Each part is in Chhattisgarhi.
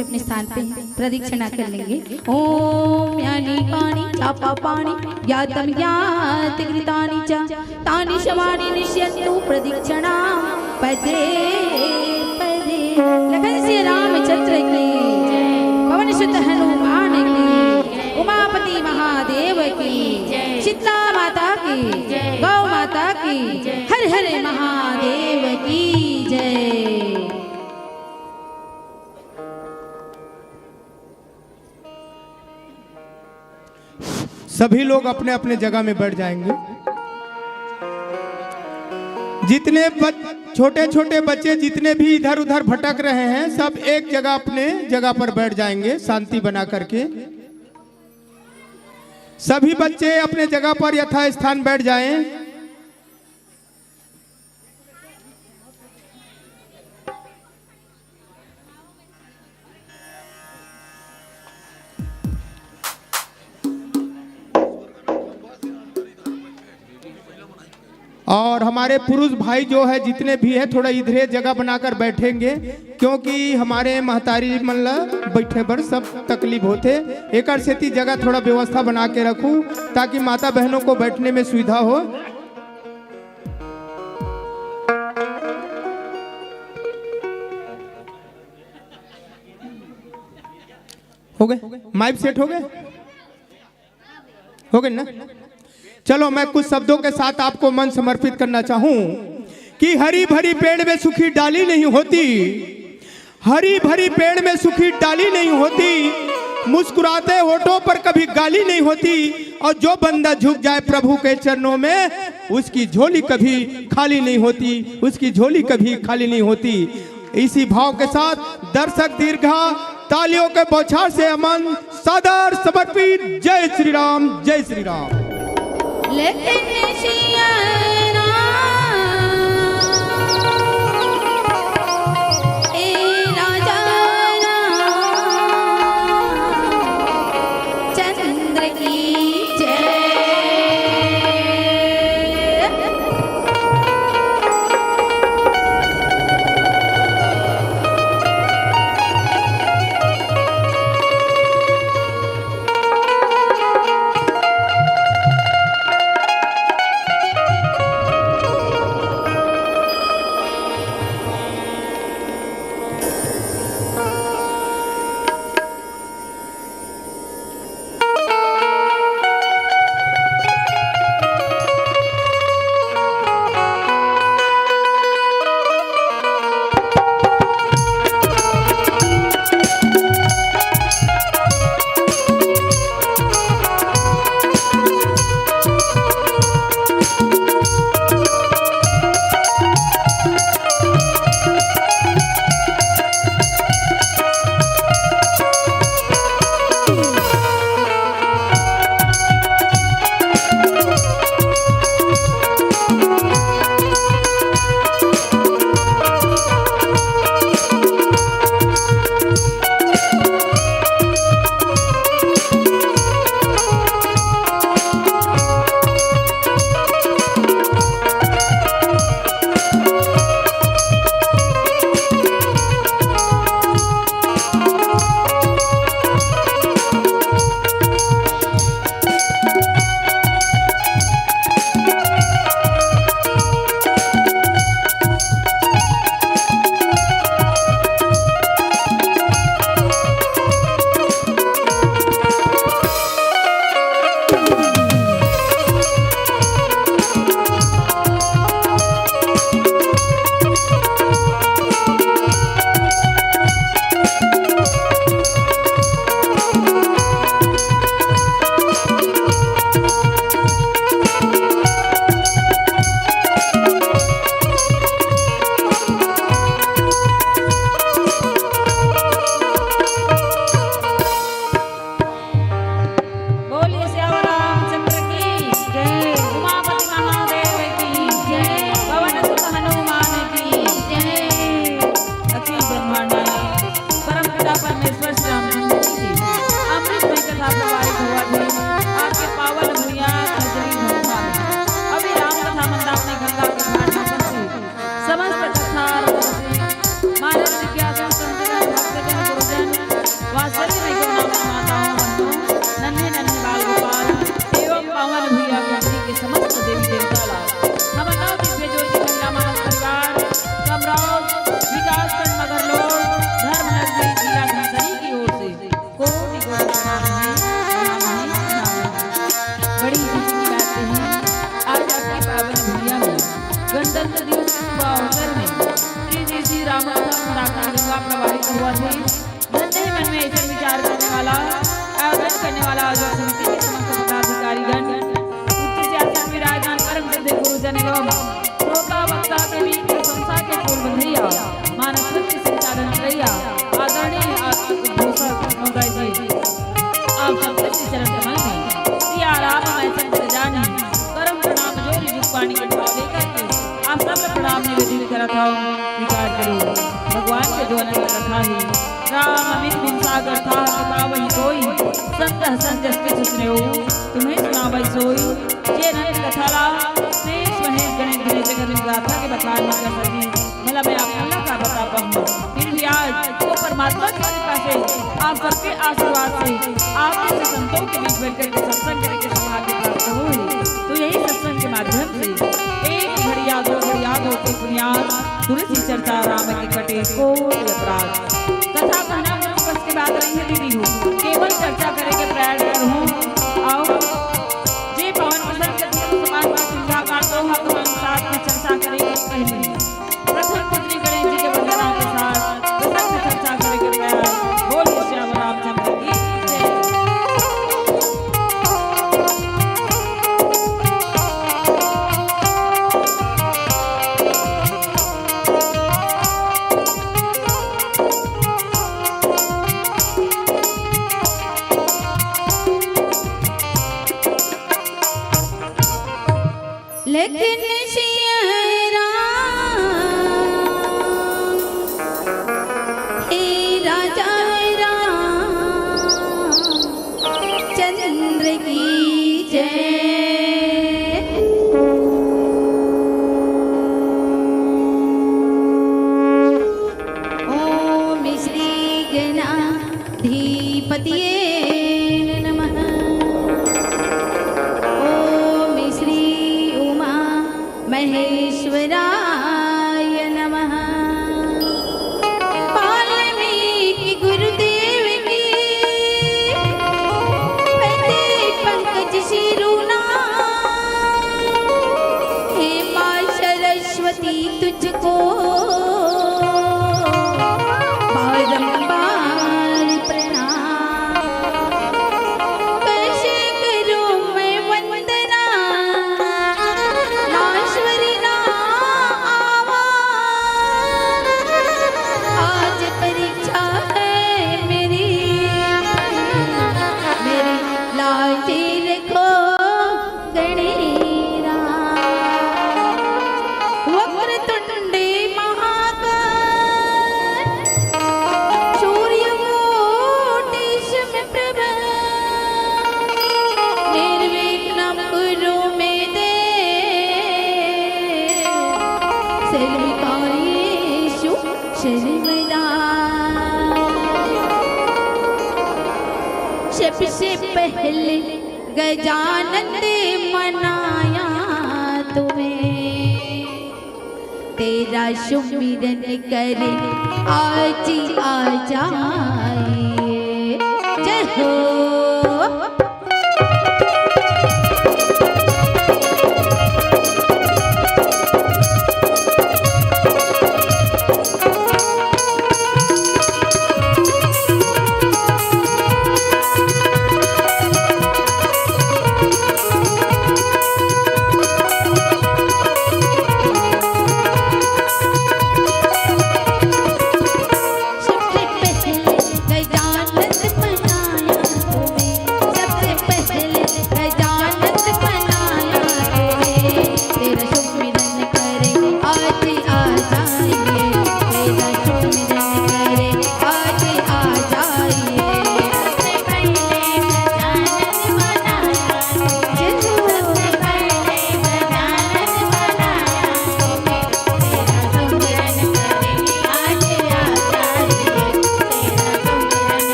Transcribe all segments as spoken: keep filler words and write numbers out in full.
अपने स्थान पे प्रदक्षिणा कर लेंगे। ओम यानी पाणी चापा पाणी ज्ञातम ज्ञात कृतानि च तानि शवानि निश्यंतु प्रदक्षिणा पदे पदे। लखन सिया रामचंद्र की, पवन सुत हनुमान की, उमापति महादेव की, शीतला माता की, गौ माता की, हर हर महादेव की जय। सभी लोग अपने अपने जगह में बैठ जाएंगे। जितने बच-, छोटे छोटे बच्चे जितने भी इधर उधर भटक रहे हैं, सब एक जगह अपने जगह पर बैठ जाएंगे, शांति बना करके। सभी बच्चे अपने जगह पर यथास्थान बैठ जाएं। और हमारे पुरुष भाई जो है, जितने भी है, थोड़ा इधरे जगह बनाकर बैठेंगे, क्योंकि हमारे महतारी मन ला बैठे बर सब तकलीफ होथे। एकर सेती जगह थोड़ा व्यवस्था बना के रखू, ताकि माता बहनों को बैठने में सुविधा हो। हो गए? माइक सेट हो गए? हो गए ना? चलो, मैं कुछ शब्दों के साथ आपको मन समर्पित करना चाहूं कि हरी भरी पेड़ में सूखी डाली नहीं होती, हरी भरी पेड़ में सूखी डाली नहीं होती, मुस्कुराते होठों पर कभी गाली नहीं होती, और जो बंदा झुक जाए प्रभु के चरणों में, उसकी झोली कभी खाली नहीं होती, उसकी झोली कभी खाली नहीं होती। इसी भाव के साथ दर्शक दीर्घा तालियों के बौछार से अमन सादर समर्पित। जय श्री राम, जय श्री राम। लेकिन सिया राम, ए राजा राम, चंद्र की जय। गणतंत्र दिवस के शुभ अवसर में श्री श्री श्री राम कथा महाराज का गंगा प्रवाहित हुआ थी। मन ही मन में ऐसे विचार करने वाला, आयोजन करने वाला आयोजक समिति के समस्त पदाधिकारीगण, उच्च आसन विराजमान परम श्रद्धेय गुरुजन एवं श्रोता वक्ता के बीच प्रशंसा के फूल बंधैया, मानस रत्न संचालन करैया आदरणीय आदर्श घोषक महोदय जी, आप सबके श्री चरण कमल में सिया राम मैं संत जानी करम प्रणाम जोरी जुगपानी के भाव लेकर के आप सब प्रणाम निवेदित करत हूँ। विचार करो भगवान के जो अनंत कथा है, राम अमित गुण सागर था, कृपा वही कोई, संत हसन जस के सुसने हो, तुम्हें सुनावै सोई। जे अनंत कथा ला शेष महेश गणेश गणेश जगत में गाथा के बखान न कर सकी, भला मैं आप मन ला का बता पाऊँ। फिर भी आज वो परमात्मा की कृपा से, आप सबके आशीर्वाद से, आप जैसे संतों के बीच बैठ करके सत्संग करने के सौभाग्य प्राप्त हुए। तो यही सत्संग के माध्यम से एक घड़िया, दो घड़िया, दो के पुनियाद, तुलसी चर्चा राम के कटे कोटि अपराध। कथा कहना मुझे बस की बात नहीं है दीदी हो, केवल चर्चा करे के प्रयास करूँ। आओ, जे पावन प्रसंग के तुम समाज में सिंहाकार दो हाथ मन साथ में चर्चा करेंगे पहले। प्रथम पूजनीय गणेश जी के वंदना के साथ प्रसंग चर्चा करे के प्रयास। बोल श्याम रामचंद्र की जय। लेकिन सिया राम, हे राजा राम चंद्र की जय। ओम श्री गणा अधिपतये नमः। ओम श्री उमा महेश्वराय नमः। वाल्मीकि गुरुदेव की फतेह पंकज शिरोना। हे माँ सरस्वती तुझको बारंबार प्रणाम। कैसे करूं मैं वंदना, नाश्वरी ना आवा। आज परीक्षा है मेरी, मेरी लाज रखो गणेरा। वक्रतुंडे महाकाय सूर्यकोटि समप्रभ। निर्विघ्नं कुरु मे देव सर्वकार्येषु सर्वदा। सबसे पहले गजानंद मनाया तुम्हें, तेरा सुमिरन करे आज आ जाए। जय हो।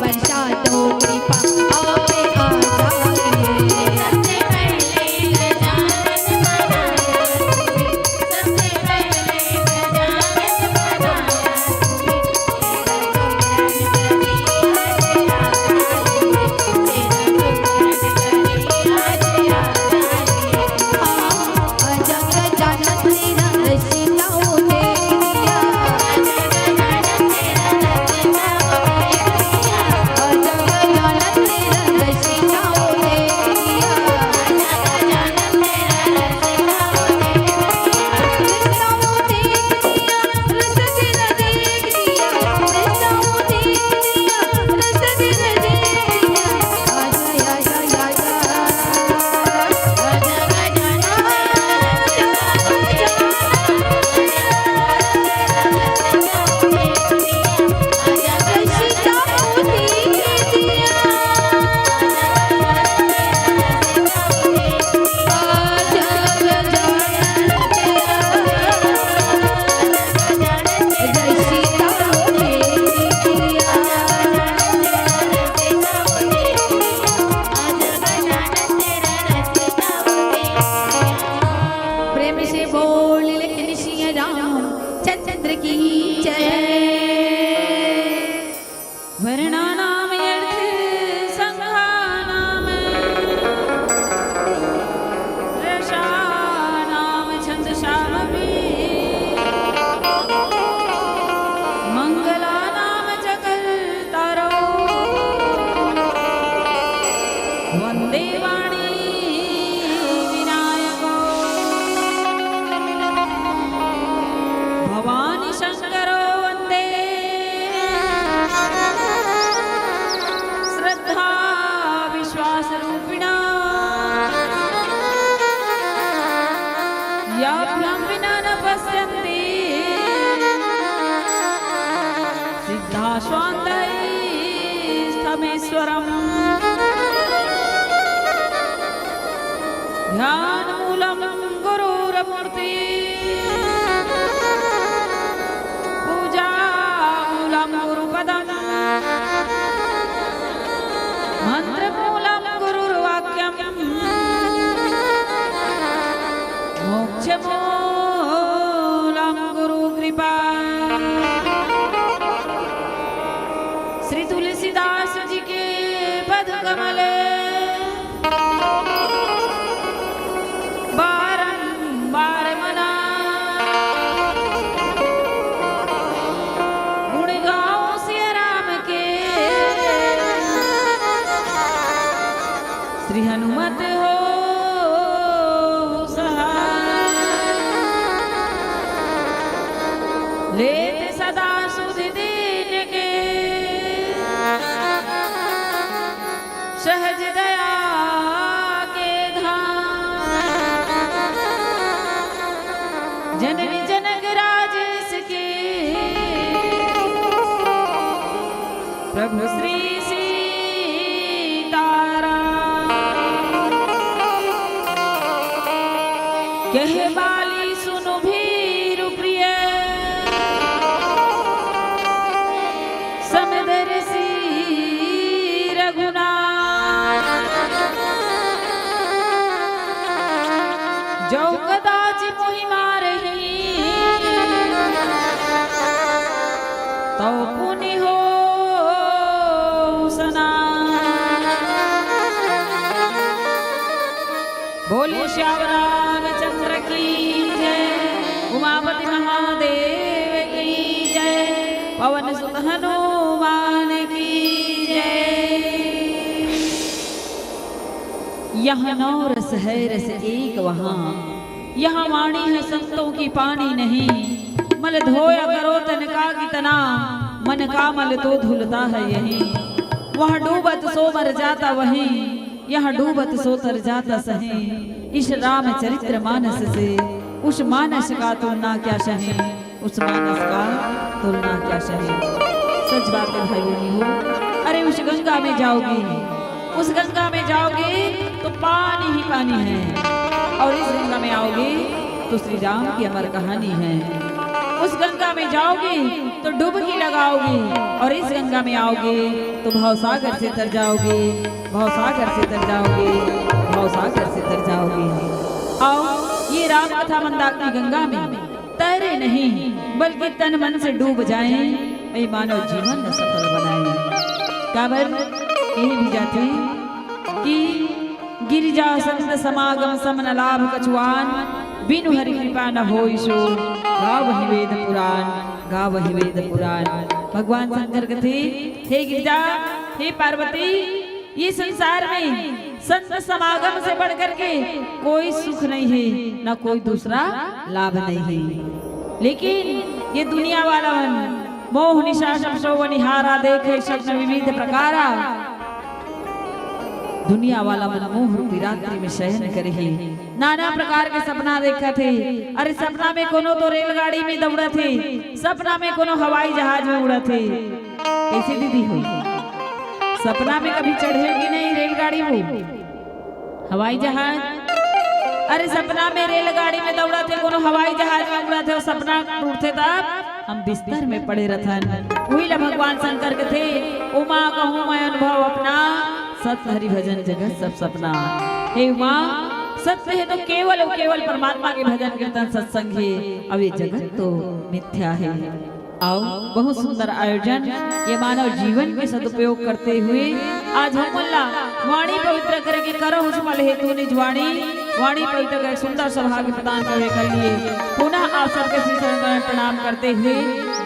बरसा दो कृपा, आप आ जाइए। प्रेम से बोल लेकिन सिया रामचंद्र की जय। वर्णानां यर्थ संघानां रसानां छंदसामपि मंगलानां च कर्तारौ वंदे वाणी विनायकौ। भवानी शंकरो वंदे श्रद्धा विश्वासरूपिणा। याभ्यां विना न पश्यन्ति सिद्धा स्वान्तस्थमेश्वरम्। ध्यानमूलं गुरोर्मूर्ति, पूजामूलं गुरुपदम्, मंत्रमूलं गुरुर्वाक्यम्, मोक्षमूलं गुरुकृपा। श्री तुलसीदास जी के पद कमल बारंबार मना गुण गाओ सिया राम के। श्री हनुमत हो सहाय लेत सदा सुध दीन के। सहज दया के धाम जननी जनक राजेश के। प्रभु श्री सीताराम कहे बाली सुनु भीरु प्रिय समदर्शी रघुनाथ। जो कदाच मोहि मारही तौ पुनि हो सना। बोलिए श्याम रामचंद्र की जय, उमापति महादेव की जय, पवन सुत हनुमान की जय। यहाँ नौ रस है रस एक वहाँ, यहाँ वाणी है संतों की पानी नहीं। मल धोया करो तन का कितना, मन का मल तो धुलता है यहीं। वहाँ डूबत सो मर जाता वहीं, यहाँ डूबत सो तर जाता सही। इस रामचरित्र मानस से उस मानस का तुलना क्या सही, उस मानस का तुलना क्या सही। सच बात है भाई बहनी हो, अरे उस गंगा में जाओगे, उस गंगा में जाओगे तो पानी ही पानी है, और इस गंगा में आओगे तो श्री राम की अमर कहानी है। उस गंगा में जाओगे तो डुबकी लगाओगे, और इस गंगा में आओगे तो भवसागर से तर जाओगे, भवसागर से तर जाओगे, भवसागर से तर जाओगे। आओ, ये राम कथा मंदाकिनी गंगा में तैरे नहीं, बल्कि तन मन से डूब जाएं, ये मानव जीवन न सफल बनाएं। काबर कहे भी जाथे कि गिरिजा संत समागम सम न लाभ कछुआन, बिनु हरि कृपा न होई सो, गावहि वेद पुराण, गावहि वेद पुराण। भगवान शंकर कथे, हे गिरिजा, हे पार्वती, ये संसार में संत समागम से बढ़ करके कोई सुख नहीं है, ना कोई दूसरा लाभ नहीं है। लेकिन ये दुनिया वाला मन मोह निशा शम शोभन निहारा, देखे स्वप्न विविध प्रकारा। दुनिया वाला मन मोह रूपी रात्रि में शयन करे हे, नाना प्रकार के सपना देखत हे। अरे सपना में कोनो तो रेलगाड़ी में दौड़त हे, सपना में कोनो हवाई जहाज में उड़त हे। कैसे दीदी हो, सपना में कभी चढ़े कि नहीं रेलगाड़ी में, हवाई जहाज? अरे सपना में रेलगाड़ी में दौड़त हे, कोनो हवाई जहाज में उड़त हे, सपना टूटथे तब हम बिस्तर में पड़े रथन। उही ला भगवान शंकर कथे, उमा कहूँ मैं अनुभव अपना, सत हरि भजन जगत सब सपना। हे उमा, सत्य हे तो केवल अउ केवल परमात्मा के भजन कीर्तन सत्संग हे, अब ये जगत तो मिथ्या हे। आओ, बहुत सुंदर आयोजन, ये मानव जीवन के सदुपयोग करते हुए आज हमन ला वाणी पवित्र करे के करहुँ पल हेतु निज वाणी, वाणी पवित्र कर सुंदर सौभाग्य प्रदान करने के लिए पुनः आप सबके श्री चरण में प्रणाम करते हुए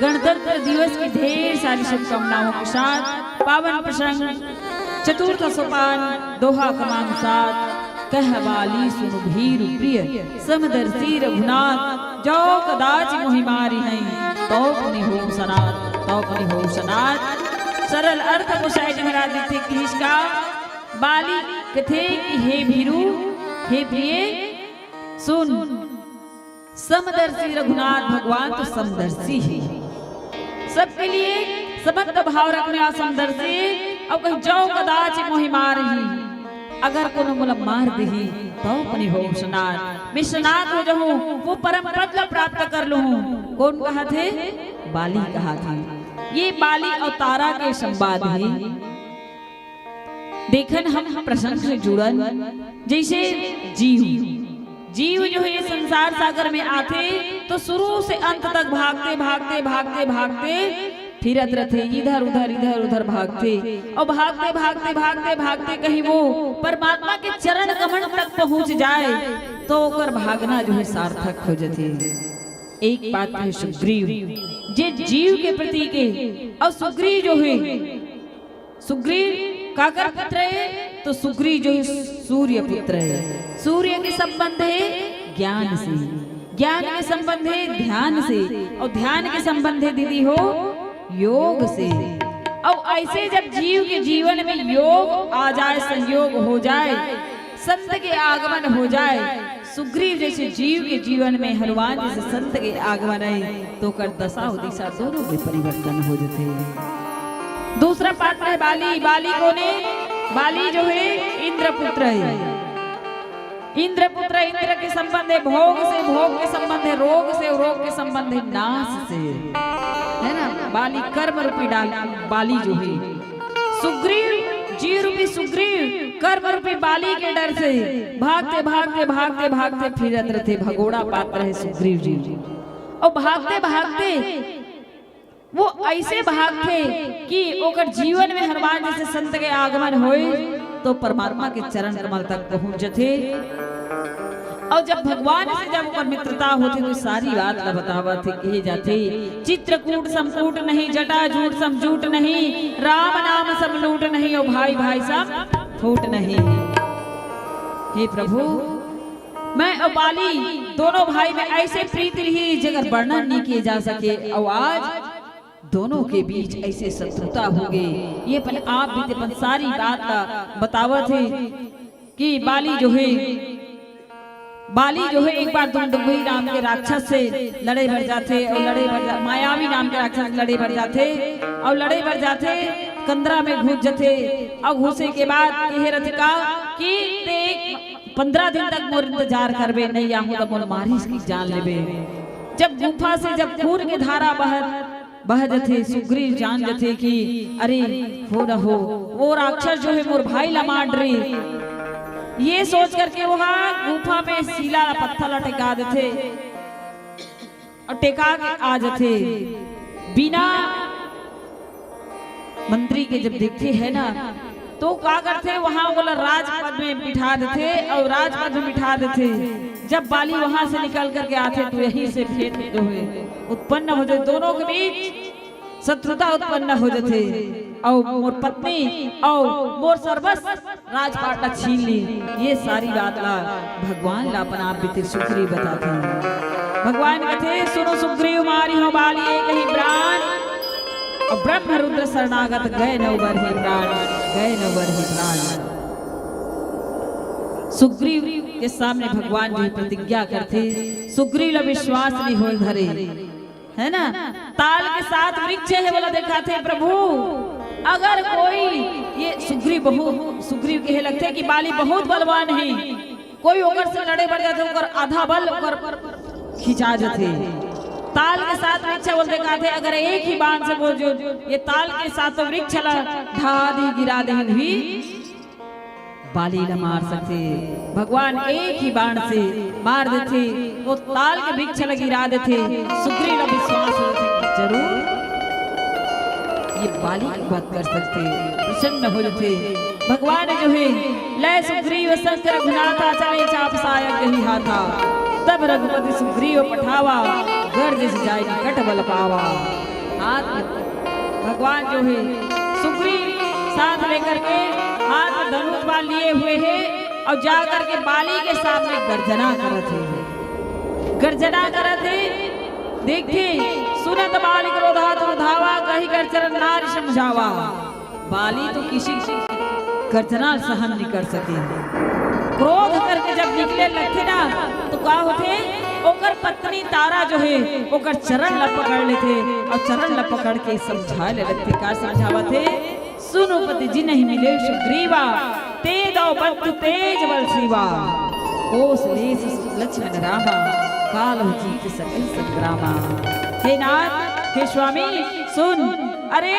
गणतंत्र दिवस की ढेर सारी शुभकामनाओं के साथ पावन प्रसंग चतुर्थ सोपान दोहा क्रमांक सात। कह बाली सुनु भीरु प्रिय समदर्शी रघुनाथ, जो कदाचि मोहि मारिहैं, तौ पुनि होउँ सनाथ, तौ पुनि होउँ सनाथ। सरल अर्थ गोसाई जी महाराज जी के किहिस का, बाली कथे कि हे भीरु, हे प्रिय, सुन, समदर्शी रघुनाथ भगवान तो समदर्शी हे, सबके लिए समत्व भाव रखने वाला समदर्शी। अउ कहीं जो कदाचि मोहि मारिहैं, अगर कोनो मोला मार दिही, तौ पुनि होउँ सनाथ, मैं सनाथ हो जाहूँ, वो परम पद ला प्राप्त कर लूँ। कौन कहत हे? बाली कहत हे। ये बाली अउ तारा के संवाद हे। देखन हम प्रसंग से जुड़न, जैसे जीव, जीव जो हे संसार सागर में आथे तो शुरू से अंत तक भागथे, भागथे, भागथे, भागथे, फिरत रथे, इधर उधर, इधर उधर भागथे, अउ भागथे, भागथे, भागथे, भागथे कहीं वो परमात्मा के चरण कमल तक पहुँच जाय तो ओकर भागना जो हे सार्थक हो जथे। एक पात्र हे सुग्रीव, जे जीव के प्रतीक हे, अउ सुग्रीव जो हे सुग्रीव काकर पुत्र हे? तो सुग्रीव जो हे सूर्य पुत्र हे। सूर्य के संबंध हे ज्ञान से, ज्ञान के संबंध हे ध्यान से, अउ ध्यान के संबंध हे दीदी हो योग से। अउ ऐसे जब जीव के जीवन में योग आ जाय, संयोग हो जाय, संत के आगमन हो जाय, सुग्रीव जैसे जीव के जीवन में हनुमान जैसे संत के आगमन आय, तो ओकर दशा अउ दिशा दोनों में परिवर्तन हो जथे। दूसरा पात्र हे बाली। बाली कोन हे? बाली जो हे इंद्र पुत्र हे। इंद्र पुत्र, इंद्र के संबंध हे भोग से, भोग के संबंध हे रोग से, रोग के संबंध हे नाश से, हे ना? बाली कर्म रूपी डाल, बाली जो हे सुग्रीव, जीव रूपी सुग्रीव, कर्म रूपी बाली के डर से भागथे, भागथे, भागथे, भागथे फिरत रथे। भगोड़ा पात्र हे सुग्रीव जी। अउ भागथे, भागथे वो ऐसे भागथे कि ओकर जीवन में हनुमान जैसे संत के आगमन होय तो परमात्मा के चरण कमल तक पहुँच जथे। अउ जब भगवान से जब ओकर मित्रता होथे तो सारी बात ला बतावत हे, कहे जाथे, चित्रकूट सम कूट नहीं, जटा जूट सम जूट नहीं, राम नाम सम लूट नहीं, अउ भाई भाई सम फूट नहीं। हे प्रभु, मैं अउ बाली दोनों भाई में ऐसे प्रीत रही जेकर वर्णन नहीं किए जा सके। अउ आज दोनों के बीच ऐसे शत्रुता हो गई। ये अपन आप बीते अपन सारी बात ला बतावत हे कि बाली जो हे, बाली जो हे एक बार दुंदुभि नाम के राक्षस से लड़े बर जाथे अउ लड़े बर जा-, मायावी नाम के राक्षस से लड़े बर जाथे अउ लड़े बर जाथे, कंदरा में घुस जथे। अउ घुसे के बाद कहे रथे का कि ते पंद्रह दिन तक मोर इंतजार करबे, नहीं आहूँ त मोर मारिस के जान लेबे। जब गुफा से जब खून के धारा बह बह जथे, सुग्रीव जान जथे कि अरे, हो न हो, वो राक्षस जो हे मोर भाई ला मार डरे। ये सोच करके वो हा गुफा में शिला ला, पत्थर ला टेका देथे अउ टेका के आ जथे। बिना मंत्री के जब देखथे हे ना, तो का करथे, वहां ओला राजपद में बिठा देथे अउ राजपद में बिठा देथे। जब बाली वहां से निकल करके आथे, तो यहीं से भेद जो हे उत्पन्न हो जाथे, दोनों के बीच शत्रुता उत्पन्न हो जाथे। अउ मोर पत्नी अउ मोर सर्वस्व राजपाट ला छीन ली, ये सारी बात ला भगवान ला अपन आप बीते सुग्रीव बताथे। भगवान कथे, सुनो सुग्रीव, मारिहौं बाली एक ही प्राण, अउ ब्रह्म रुद्र शरणागत गए न उबरहि प्राण, गए न उबरहि प्राण। सुग्रीव के सामने भगवान जो हे प्रतिज्ञा करथे, सुग्रीव ला विश्वास नहीं होय धरे, हे ना? ताल के साथ वृक्ष हे, ओला देखाथे, प्रभु, अगर कोई, ये सुग्रीव बहुत, सुग्रीव कहे लगथे कि बाली बहुत बलवान हे, कोई ओकर से लड़े बर जाथे, ओकर आधा बल ओकर खिंचा जाथे। ताल के साथ वृक्ष हे, ओला देखाथे, अगर एक ही बाण से वो जो ये ताल के साथ वृक्ष ला ढा दे, गिरा दे भी, बाली ला मार सकथे। भगवान एक ही बाण से मार देथे, वो ताल के वृक्ष ला गिरा देथे। सुग्रीव ला विश्वास हो जाथे कि जरूर ये बाली की बात कर सकथे, प्रसन्न हो जाथे। भगवान जो हे, लै सुग्रीव संग रघुनाथा, चले चाप सायक गही हाथा। तब रघुपति सुग्रीव पठावा, गरज सि जाय निकट बल पावा। हाथ भगवान जो हे, सुग्रीव साथ लेकर के हाथ में धनुष बाण लिए हुए हे अउ जा करके बाली के सामने गर्जना करत हे, गर्जना करत हे। देखथे, सुनत बाली क्रोधातुर धावा, कहि कर चरण नारि सम जावा। बाली तो किसी गर्जना सहन नहीं कर सके। क्रोध करके जब निकले लगथे ना, तो का होथे, ओकर पत्नी तारा जो हे, ओकर चरण ला पकड़ लेथे अउ चरण ला पकड़ के समझाए ले लगथे। का समझावत हे? सुनु पति जिनहि मिले सुग्रीवा, ते दो बंधु तेज बल सीवा। कोस लेस लक्ष्मण रामा, कालहु जीत सकहि संग्रामा। हे नाथ, हे स्वामी, सुन, अरे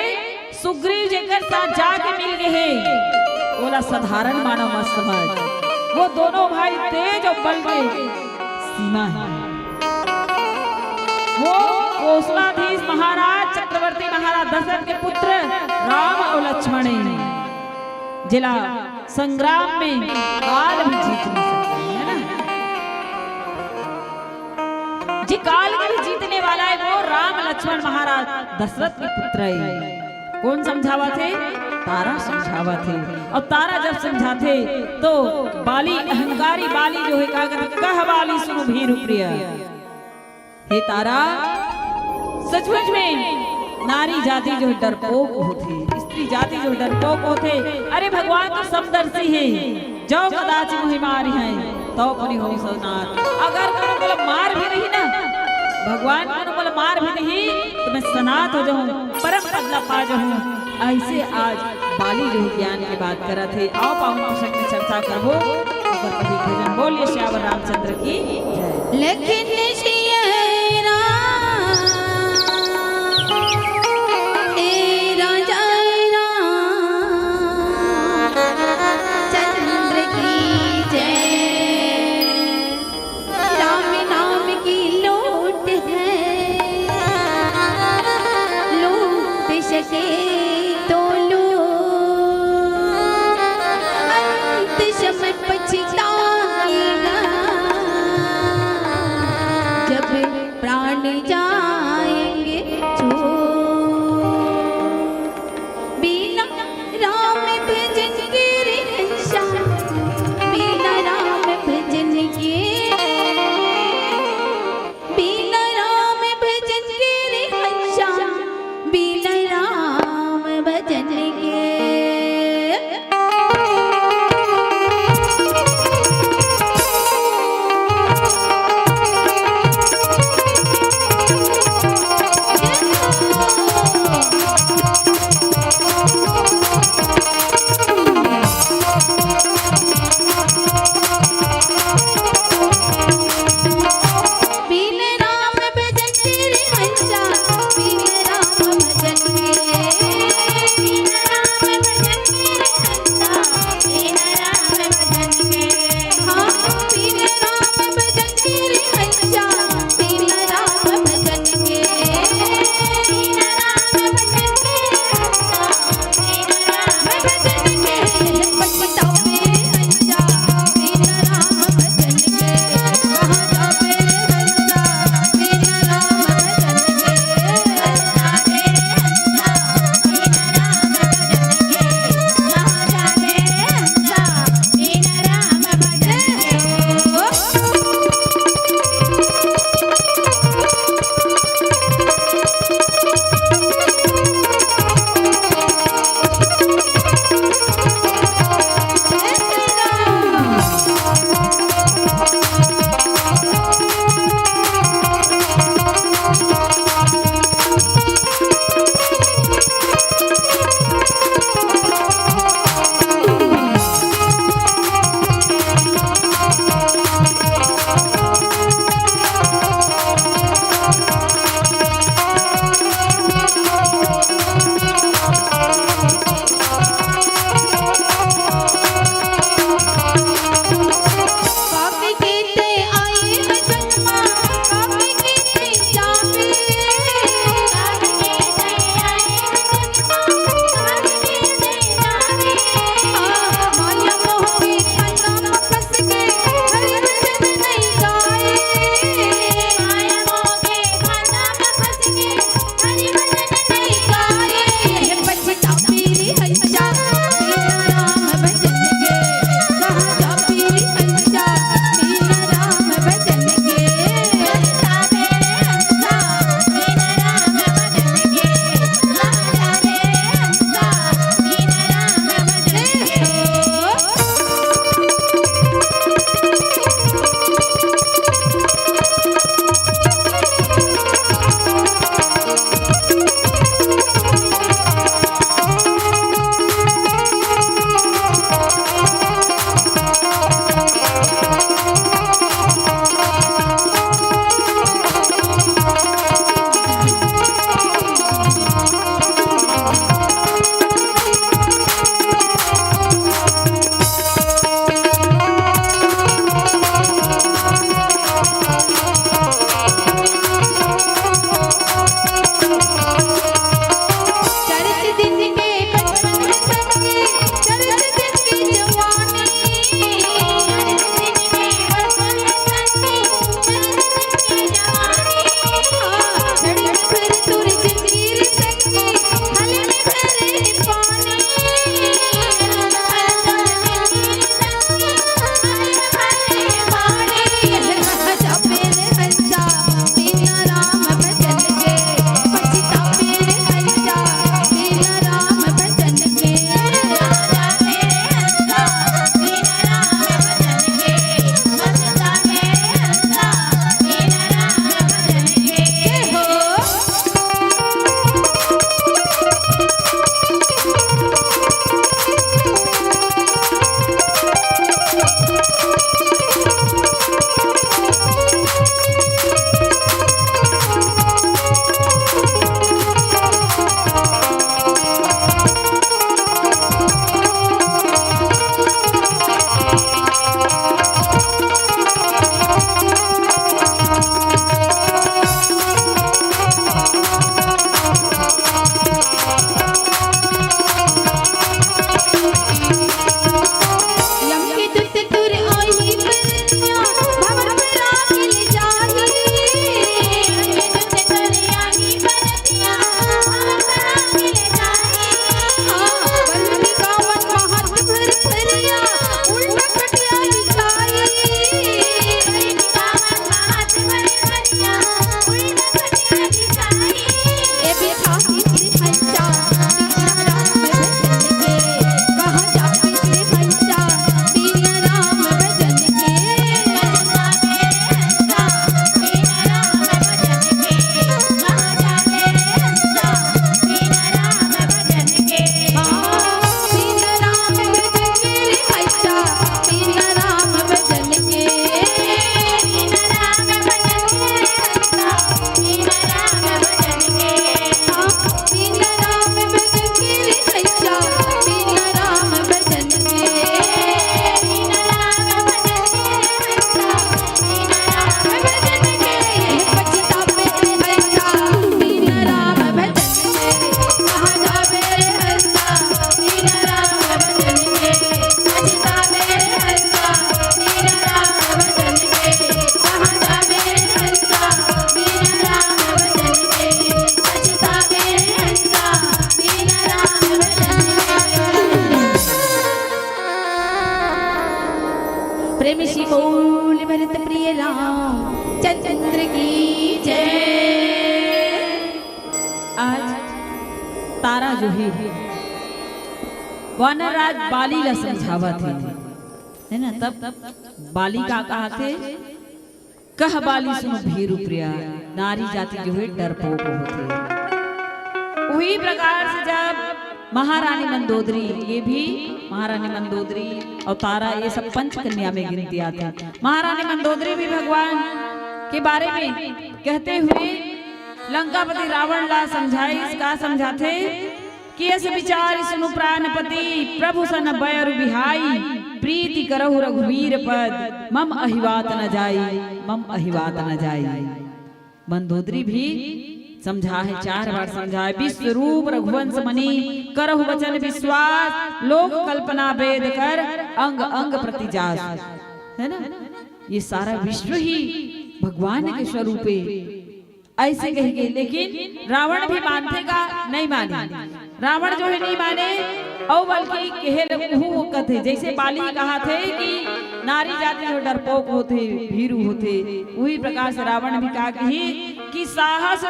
सुग्रीव जेकर साथ जाके मिल गे हे, ओला साधारण मानव मत समझ। वो दोनों भाई तेज अउ बल के सीमा हे। वो कोसलाधीश महाराज, चक्रवर्ती महाराज दशरथ के पुत्र राम अउ लक्ष्मण हे, जेला संग्राम में काल भी जीत नहीं सके, हे ना? जे काल के भी जीतने वाला हे, वो राम लक्ष्मण महाराज दशरथ के पुत्र हे। कोन समझावत हे? तारा समझावत हे। अउ तारा जब समझाथे, तो बाली, अहंकारी बाली जो हे, का कथे, कह बाली सुनु भीरु प्रिय। हे तारा, सचमुच में नारी जाति जो हे डरपोक होथे, स्त्री जाति जो हे डरपोक होथे। अरे भगवान तो समदर्शी हे, जौ कदाचि मोहि मारिहैं, तौ पुनि होहु सनाथ। अगर कोनो मोला मार भी दिही ना, भगवान कोनो मोला मार भी दिही, तो मैं सनाथ हो जाहूँ, परम पद ला पा जाहूँ। अइसे आज बाली जो हे ज्ञान के बात करत हे, आओ पावन प्रसंग में चर्चा करबो, ओकर पहली भजन। बोलिए सियावर रामचंद्र की जय। लखन सिया राम, हे राजा राम चंद्र की जय। राम नाम की लोट है, लूट सके तो लो, अंत समय पछताएगा। में श्री बोल भरत प्रिय राम चंद्र की जय। आज तारा जो हे वानर राज बाली ला समझावत हे, है ना? तब बाली का कहाथे, कह बाली सुन भीरु प्रिया, नारी जाति जो हे डरपोक होथे। उही प्रकार से जब महारानी मंदोदरी, ये भी महारानी मंदोदरी अउ तारा, ये सब पंचकन्या में गिनती आथे। महारानी मंदोदरी भी भगवान के बारे में कहते हुए लंकापति रावण ला समझाइस, का समझाथे कि अस विचार सुनु प्राणपति, प्रभु सन बैर बिहाई, प्रीति करहु रघुवीर पद, मम अहिवात न जाई, मम अहिवात न जाई। मंदोदरी भी समझाहे, चार बार समझाहे, विश्व रूप रघुवंश मणि, करहु वचन विश्वास, लोक कल्पना वेद कर, अंग अंग प्रति जास। है ना? ये सारा विश्व ही भगवान के स्वरूप हे, ऐसे कहिके। लेकिन रावण भी मानथे का? नहीं माने। रावण जो हे नहीं माने, अउ बल्कि कहे ल उहू कथे, जैसे बाली कहाथे कि नारी जाति जो डरपोक होथे, भीरू होथे, उही प्रकार से रावण भी का कही कि साहस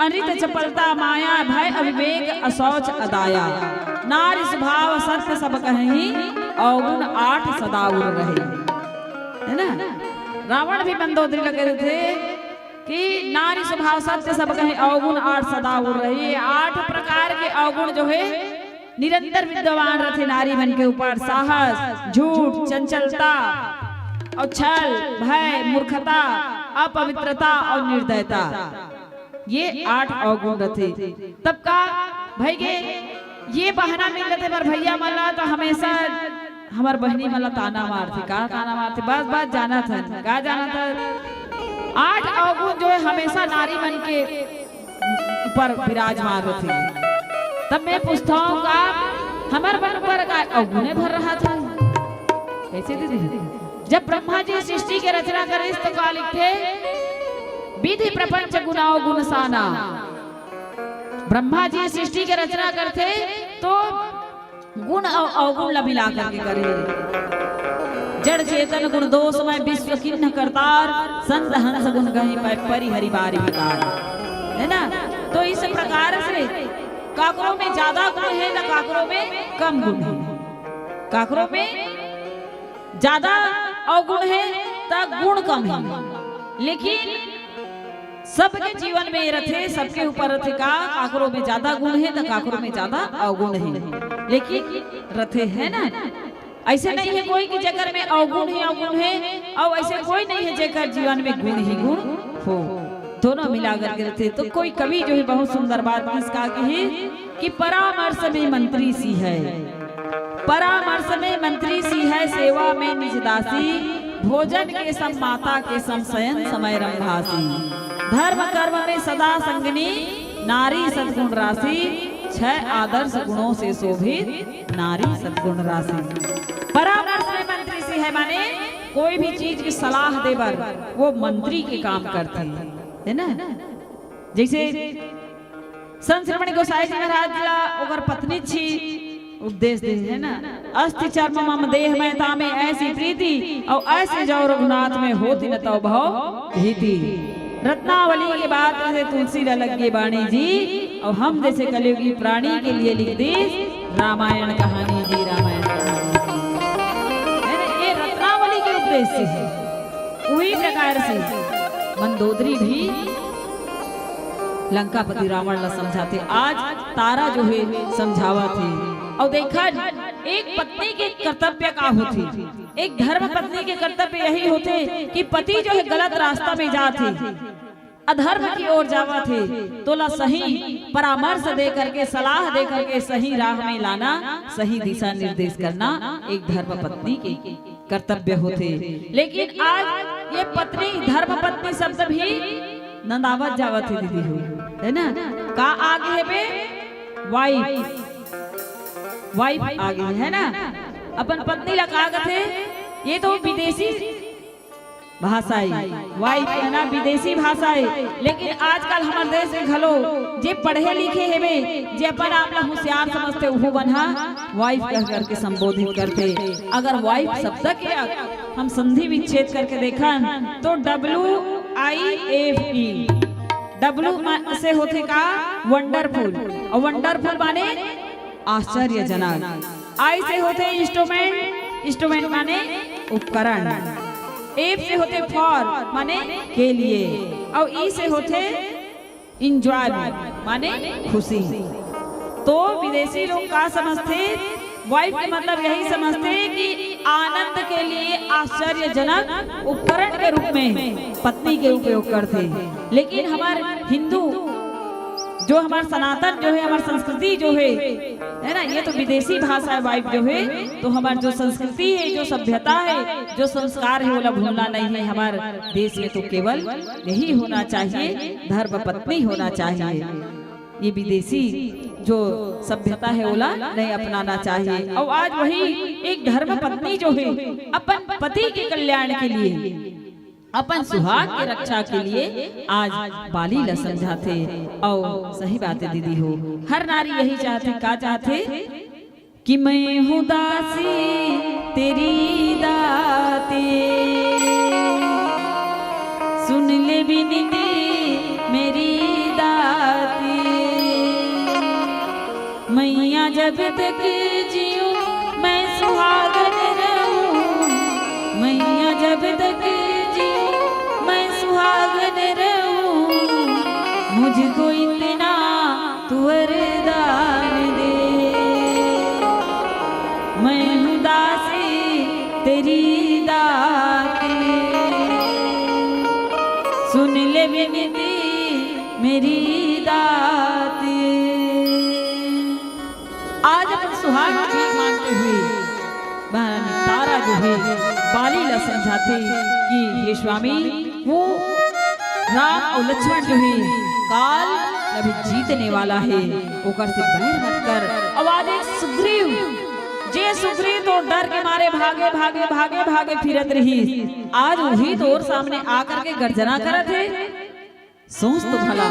अनृत चपलता माया भय अविवेक असौच अदाया, नारी स्वभाव सत्य सब कहहीं अवगुण आठ सदा उर रहे। है ना? रावण भी मंदोदरी ला कहिथे कि नारी स्वभाव सत्य सब कहहीं अवगुण आठ सदा उर रहे। ये आठ प्रकार के अवगुण जो हे निरंतर विद्यमान रथे नारी मन के ऊपर, साहस, झूठ, चंचलता अउ छल, भय, मूर्खता, अपवित्रता अउ निर्दयता, ये आठ अवगुण रथे। तब का भई गे, ये बहाना मिल जाथे हमर भैया मन ला, तो हमेशा हमर बहिनी मन ला ताना मारथे। का ताना मारथे? बस बस जानत हन, का जानत हन? आठ अवगुण जो हे हमेशा नारी मन के ऊपर विराजमान रथे। तब मैं पूछता हूँ, का हमर मन ऊपर का अवगुणे भर रहा था? कैसे दीदी? जब ब्रह्मा जी सृष्टि के रचना करिस तो का लिखथे? विधि प्रपंच गुण अवगुण साना। ब्रह्मा जी सृष्टि के रचना करथे तो गुण अउ अवगुण ला मिला करके करे। जड़ चेतन गुण दोष में विश्व किन्ह करतार, संत हंस गुण गहि पै परिहरि बारि विकार। है ना? तो इस प्रकार से काकरो में ज्यादा गुण हे, त काकरो में कम गुण हे। काकरो में ज्यादा अवगुण हे, त गुण कम हे। लेकिन सबके जीवन में रथे, सबके ऊपर रथे का, काकरो में ज्यादा गुण हे, त काकरो में ज्यादा अवगुण हे, लेकिन रथे, है ना? ऐसे नहीं हे कोई कि जेकर में अवगुण हे, अवगुण हे, अउ ऐसे कोई नहीं हे जेकर जीवन में गुण ही गुण हो। दोनों मिला करके रथे। तो कोई कवि जो हे बहुत सुंदर बात इसका कही कि परामर्श में मंत्री सी है, परामर्श में मंत्री सी है, सेवा में निज दासी, भोजन के सम माता के सम शयन समय रंभासी, धर्म कर्म में सदा संगनी, नारी सद्गुण राशि, छह आदर्श गुणों से शोभित, नारी सद्गुण राशि। परामर्श में मंत्री सी है, माने कोई भी चीज की सलाह दे बर वो मंत्री के काम करथे, है ना? जैसे संत शिरोमणि गोसाई जी महाराज ला ओकर पत्नी छी उपदेश दे, है ना? "अस्ति चर्म मम देह में तामे ऐसी प्रीति, अउ ऐसे जो रघुनाथ में होति न तौ भव भीति।" रत्नावली के बात हे, तुलसी ला लगे बाणी जी, अउ हम जैसे कलयुगी प्राणी के लिए लिख दीस रामायण कहानी जी, रामायण कहानी जी। है ना? ये रत्नावली के उपदेश से हे। उही प्रकार से मंदोदरी भी लंकापति रावण ला समझाथे। आज तारा जो हे समझावत हे। अउ देखा, एक पत्नी के कर्तव्य का होथे, एक धर्म पत्नी के कर्तव्य यही होथे कि पति जो हे गलत रास्ता में जात हे, अधर्म की ओर जावत हे, तोला सही परामर्श दे करके, सलाह दे करके सही राह में लाना, सही दिशा निर्देश करना एक धर्म पत्नी के कर्तव्य होथे। लेकिन आज ये पत्नी, धर्म पत्नी शब्द भी नंदावत जावत हे दीदी हो, है ना? का आगे हे बे? वाइफ, वाइफ आगे हे, है ना? अपन पत्नी ला का कथे? ये तो विदेशी भाषा ए, वाइफ कहना विदेशी भाषा ए, लेकिन आजकल हमर देश में घलो जे पढ़े लिखे हेबे, जे अपन आप ला होशियार समझथे, उहू मन ह वाइफ कह करके संबोधित करथे। अगर वाइफ शब्द के हम संधि विच्छेद करके देखन तो W I F E, W से होथे का? वंडरफुल। अउ वंडरफुल माने आश्चर्यजनक। I से होथे इंस्ट्रूमेंट, इंस्ट्रूमेंट माने उपकरण। F से होथे फॉर माने के लिए, अउ E से होथे इंजॉय माने खुशी। तो विदेशी लोग का समझथे? वाइफ के मतलब यही समझथे कि आनंद के लिए आश्चर्यजनक उपकरण के रूप में पत्नी के उपयोग करथे। लेकिन हमर हिंदू, जो हमर सनातन जो हे, हमर संस्कृति जो हे, है ना, ये तो विदेशी भाषा हे। वाइफ जो हे, तो हमर जो संस्कृति हे, जो सभ्यता हे, जो संस्कार हे, ओला भूलना नहीं हे। हमर देश में तो केवल यही होना चाहिए, धर्म पत्नी होना चाहिए। ये विदेशी जो सभ्यता हे, ओला नहीं अपनाना चाहिए। अउ आज वही एक धर्म पत्नी जो हे, अपन पति के कल्याण के लिए, अपन सुहाग के रक्षा के लिए आज बाली ला समझाथे अउ सही बात हे दीदी हो, हर नारी यही चाहथे। का चाहथे? कि मैं हूँ दासी तेरी दाती, सुन ले विनती मेरी दाती। मैया जब तक जीऊँ मैं सुहागन रहूँ, मैया जब तक जीऊँ मैं सुहागन रहूँ, मुझको इतना तू वरदान दे। मैं हूँ दासी तेरी दाती, सुन ले विनती मेरी दाती। आज अपन सुहाग की भीख मांगते हुए महारानी तारा जो हे, बाली ला समझाथे कि हे स्वामी, वो राम अउ लक्ष्मण जो हे, काल ला भी जीतने वाला हे, ओकर से बैर मत कर। अउ आज एक सुग्रीव, जे सुग्रीव तो डर के मारे भागे, भागे, भागे, भागे फिरत रहिस, आज उही तोर सामने आकर के गर्जना करत हे। सोच तो भला,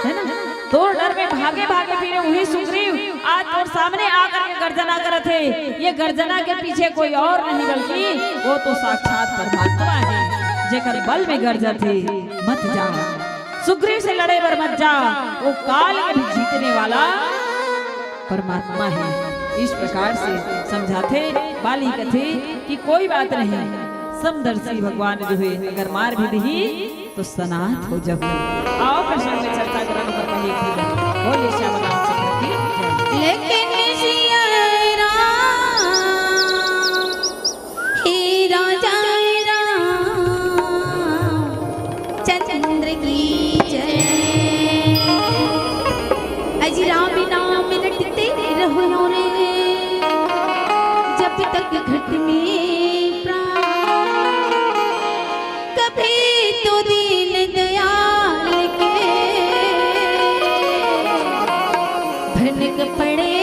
है ना? तोर डर में भागे भागे फिरे उही सुग्रीव आज तोर सामने आकर के गर्जना करत हे। ये गर्जना के पीछे कोई और नहीं बल्कि वो तो साक्षात परमात्मा हे, जेकर बल में गरजत हे। मत जा, सुग्रीव से लड़े बर मत जा, वो काल के भी जीतने वाला परमात्मा हे। इस प्रकार से समझाथे। बाली कथे कि कोई बात नहीं, समदर्शी भगवान जो हे अगर मार भी दिही तो सनाथ हो जाहू। आओ प्रसंग में चर्चा करन पर कही थी। बोलिए श्याम रामचंद्र की जय। लेकिन सिया राम, हे राजा राम चंद्र की जय। अजी राम नाम रटते रहो रे, जब तक घट में प्राण। कभी तो दीन दयाल के भनक पड़े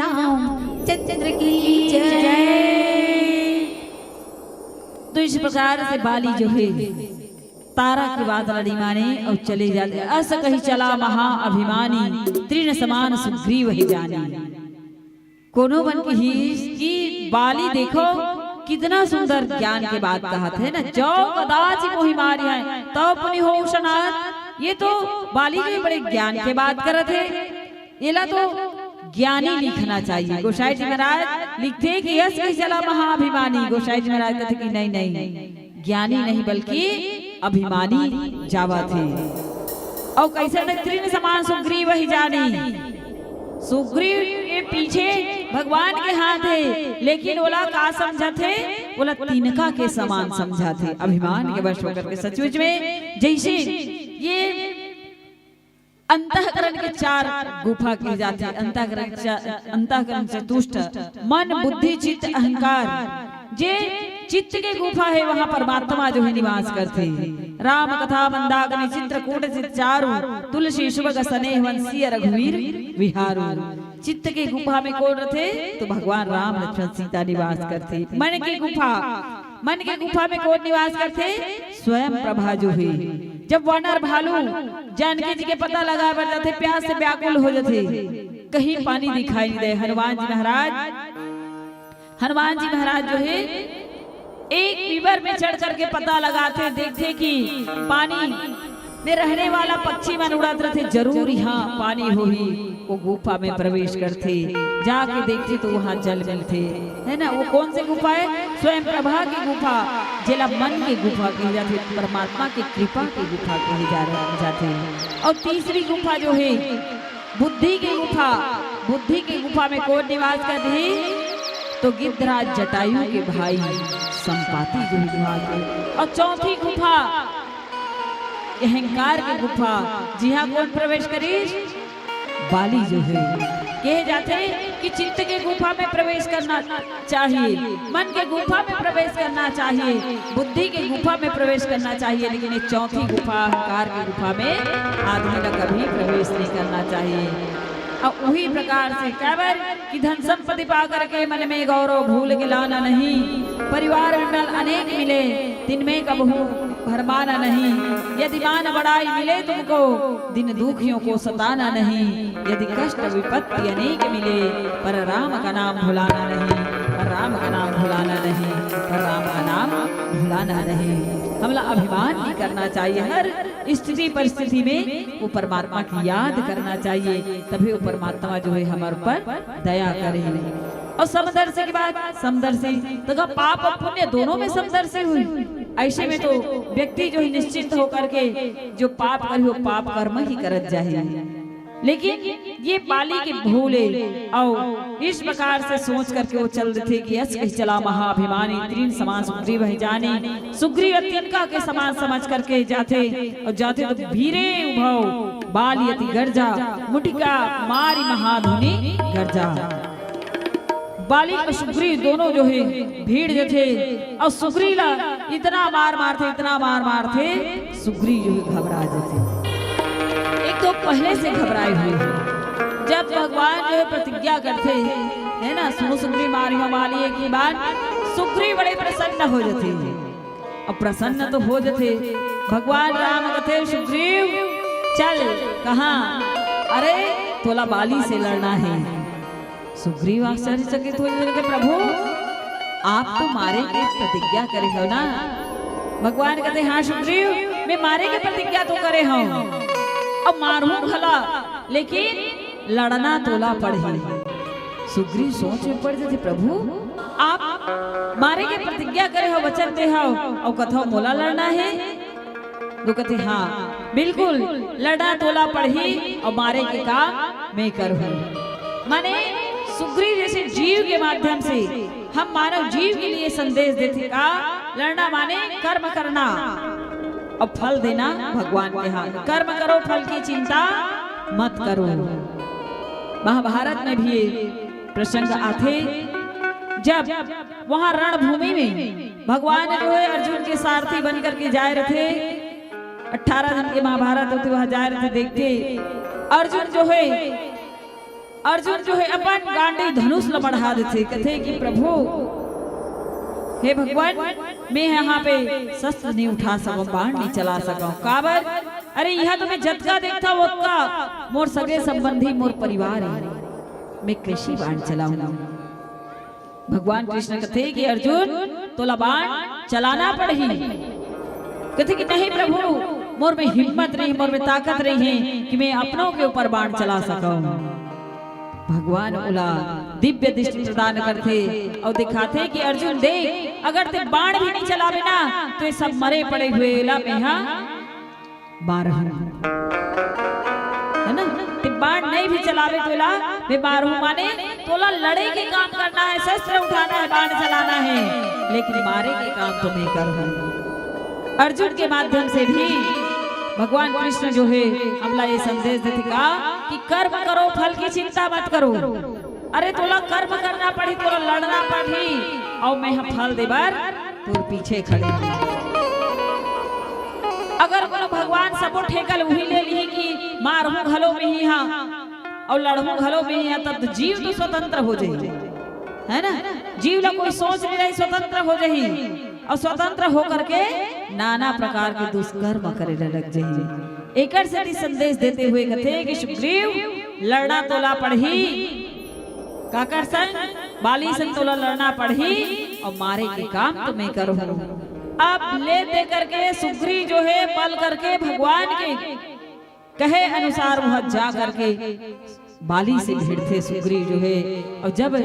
रामचंद्र की जय। तो इस प्रकार से बाली जो है तारा के बात लड़ी माने और चले जाथे। अस कहि चला महाअभिमानी, तृण समान सुग्रीव ही जानी। कोनो मन कहिस कि बाली देखो कितना सुंदर ज्ञान के बात कहत हे ना, जो कदाच मोहि मारिहैं तौ पुनि होउँ सनाथ। ये तो बाली जी बड़े ज्ञान के बात करत हे, एला तो ज्ञानी लिखना चाहिए। गोसाई जी महाराज लिखथे कि अस कहि चला महाअभिमानी, गोसाई जी महाराज कथे कि नहीं, नहीं, ज्ञानी नहीं बल्कि अभिमानी जावत हे। अउ कइसे न तृण समान सुग्रीव ही जानी, सुग्रीव के पीछे भगवान के हाथ हे, लेकिन ओला का समझत हे? ओला तिनका के समान समझत हे, अभिमान के वश होकर के। सचमुच में जैसे ये अंतःकरण के चार गुफा कहे जाथे, अंतःकरण च-, अंतःकरण चतुष्ट, मन, बुद्धि, चित्त, अहंकार, जे चित्त के गुफा हे, वहां परमात्मा जो हे निवास करथे। राम कथा मंदाकिनी चित्रकूट चित चारु, तुलसी सुभग सनेह वन सिय रघुवीर विहारु। चित्त के गुफा में कोन रथे? तो भगवान राम लक्ष्मण सीता निवास करथे। मन के गुफा, मन के गुफा में कोन निवास करथे? स्वयं प्रभा जो हे। जब वानर भालू जानकी जी के पता लगाय बर जाथे, प्यास से व्याकुल हो जाथे, कहीं पानी दिखाई नहीं दे। हनुमान जी महाराज, हनुमान जी महाराज जो हे एक पीपर में चढ़ करके पता लगाथे, देखथे कि पानी में रहने वाला पक्षी मन उड़त रथे, जरूर यहाँ पानी होही। वो गुफा में प्रवेश करथे, जाके देखथे तो वहाँ जल मिलथे, है ना। वो कौन से गुफा हे? स्वयं प्रभा की गुफा, जेला मन के गुफा कहे जाथे, परमात्मा के कृपा के गुफा कहे जा, जाथे। और तीसरी गुफा जो हे बुद्धि के गुफा, बुद्धि के गुफा में कौन निवास करथे? तो गिद्धराज जटायु के भाई संपाति जो हे निवास करथे। और चौथी गुफा अहंकार के गुफा, जिहाँ कौन प्रवेश करिस? बाली जो हे। कहे जाथे कि चित्त के गुफा में प्रवेश करना चाहिए, मन के गुफा में प्रवेश करना चाहिए, बुद्धि के गुफा में प्रवेश करना चाहिए, लेकिन ये चौथी गुफा, अहंकार की गुफा में आदमी का कभी प्रवेश नहीं करना चाहिए। और वही प्रकार से काबर कि धन संपत्ति पा करके मन में गौरव भूल गिलाना नहीं, परिवार विमल अनेक मिले, तिनमें कबहू भरमाना नहीं। यदि मान बड़ाई मिले तुमको, दिन दुखियों को सताना नहीं। यदि कष्ट विपत्ति अनेक मिले, पर राम का नाम भुलाना नहीं, पर राम का नाम भुलाना नहीं, पर राम का नाम भुलाना नहीं। हमला अभिमान नहीं करना चाहिए, हर स्थिति परिस्थिति में वो परमात्मा की याद करना चाहिए, तभी वो परमात्मा जो हे हमर ऊपर दया करे। और समदर्शी की बात, समदर्शी तो का पाप और पुण्य दोनों में समदर्शी होही। ऐसे में तो व्यक्ति जो हे निश्चिंत होकर के जो पाप करही, वो पाप कर्म ही करत जाही। लेकिन ये बाली के भूले और इस प्रकार से सोच करके वो चल देथे कि अस कहि चला महाअभिमानी, तृण समान सुग्रीव ही जानी। सुग्रीव तिनका के समान समझ करके जाथे और जाथे तो भीरे उभव बाली अति गर्जा, मुटिका मारी महाधुनि गर्जा। बाली और सुग्रीव दोनों जो हे भीड़ जथे और सुग्रीव ला इतना मार मारथे, इतना मार मारथे, सुग्रीव जो हे घबरा जथे। एक तो पहले से घबराए हुए हे। जब भगवान जो हे प्रतिज्ञा करथे, है ना, सुनो सुग्रीव मारिहौं बाली एक ही बार, सुग्रीव बड़े प्रसन्न हो जथे। अब प्रसन्न तो हो जथे, भगवान राम कथे, "सुग्रीव, चल।" कहाँ? "अरे, तोला बाली से लड़ना हे।" सुग्रीव आश्चर्यचकित हो जथे, "प्रभु, आप तो मारे के प्रतिज्ञा करे हव ना?" भगवान कथे, "हाँ सुग्रीव, मैं मारे के प्रतिज्ञा तो करे हौं, अब मारहूं घला, लेकिन लड़ना तोला पड़ही।" सुग्रीव सोच में पड़ जथे, "प्रभु, आप मारे के प्रतिज्ञा करे हव, वचन दे हव, अउ कथव मोला लड़ना हे?" तो कथे, "हाँ, बिल्कुल, लड़ना तोला पड़ही अउ मारे के काम मैं करहूं।" माने सुग्रीव जैसे जीव के माध्यम से हम मानव जीव के लिए संदेश देथे का लड़ना माने कर्म करना। अब फल देना भगवान के हाथ। कर्म करो, फल की चिंता मत करो। महाभारत में भी ये प्रसंग आथे, जब वहां रणभूमि में भगवान जो हे अर्जुन के सारथी बन करके जाए रथे, अठारह दिन के महाभारत होथे, वहां जाए रथे, देखथे अर्जुन जो हे अर्जुन जो हे अपन गांडी धनुष ल बढ़ा देथे, कथे कि प्रभु, हे भगवान, मैं यहाँ पे शस्त्र नहीं उठा सकंव, बाण नहीं चला सकंव। काबर? अरे, यहाँ तो मैं जतका देखथंव ओतका मोर सगे संबंधी, मोर परिवार हे, मैं कैसे बाण चलाहूं? भगवान कृष्ण कथे कि अर्जुन, तोला बाण चलाना पड़ही। कथे कि नहीं प्रभु, मोर में हिम्मत नहीं, मोर में ताकत नहीं हे कि मैं अपनों के ऊपर बाण चला सकंव। भगवान ओला दिव्य दृष्टि प्रदान करथे अउ दिखाथे कि अर्जुन देख, अगर ते बाण भी नहीं चलाबे ना, तो ये सब मरे पड़े हुए ला मेहा मारहूं, है ना? ते बाण नहीं भी चलाबे तो ला मैं मारहूं, माने तोला लड़े के काम करना हे, शस्त्र उठाना हे, बाण चलाना हे, लेकिन मारे के काम तो मैं करहूं। अर्जुन के माध्यम से भी भगवान कृष्ण जो हे हमला ये संदेश देथे का कि कर्म करो, फल की चिंता मत करो। अरे, तोला कर्म करना पड़ही, तोला लड़ना पड़ही, अउ मैं ह फल देबर तोर पीछे खड़े हूं। अगर कोनो भगवान सबो ठेका ल उही ले लिही कि मारहूं घलो मैं ही हां अउ लड़हूं घलो मैं ही हां, तब तो जीव तो स्वतंत्र हो जाही, है ना? जीव ला कोई सोच नहीं रही, स्वतंत्र हो जाही अउ स्वतंत्र होकर के नाना प्रकार के दुष्कर्म करे ला लग जाही। एकर सेती संदेश देते हुए कथे कि सुग्रीव, लड़ना तोला पड़ही, काकर संग? बाली संग तोला लड़ना पड़ही अउ मारे के काम तो मैं करहूं। अब ले दे करके सुग्रीव जो हे बल करके भगवान के कहे अनुसार वह जा करके बाली से भिड़थे सुग्रीव जो हे, अउ जब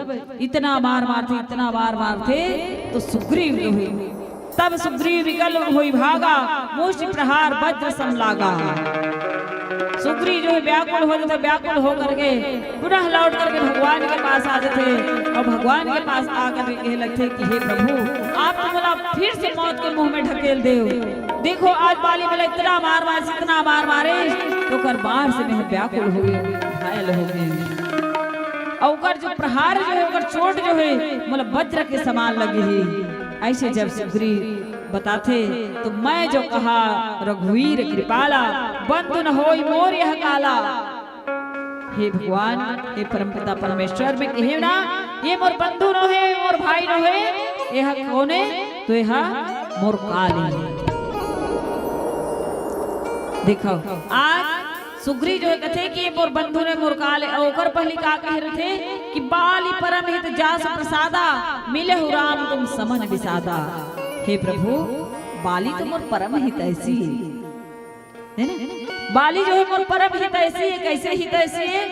इतना मार मारथे, इतना मार मारथे, तो सुग्रीव जो हे तब सुग्रीव विकल होई भागा, मुष्टि प्रहार वज्र सम लागा। सुग्रीव जो हे व्याकुल हो जाथे, व्याकुल होकर के पुनः लौट करके भगवान के पास आ जाथे अउ भगवान के पास आकर के कहे लगथे कि हे प्रभु, आप तो मोला फिर से मौत के मुंह में ढकेल देव। देखो, आज बाली मोला इतना मार मारिस, इतना मार मारिस, तो ओकर मार से मैं व्याकुल हो गे, घायल हो गे। अउ ओकर जो प्रहार जो हे, ओकर चोट जो हे, मोला वज्र के समान लगे हे। अइसे जब सुग्रीव बताथे, तो मैं जो कहा रघुवीर कृपाला, बंधु न होई मोर यह काला। हे भगवान, हे परमपिता परमेश्वर, मैं कहे ना, ये मोर बंधु नो हे, मोर भाई नो हे, ये हा कोन हे? तो ये हा मोर काल हे। देखो, आज सुग्रीव जो हे कथे कि ये मोर बंधु ने मोर काल हे, अउ ओकर पहली का कहे रथे कि बाली परम हित जासु प्रसादा, मिलहु राम तुम समन विसादा। हे प्रभु, बाली तो मोर परम हितैषी हे, है ना? बाली जो हे मोर परम हितैषी हे, कैसे हितैषी हे?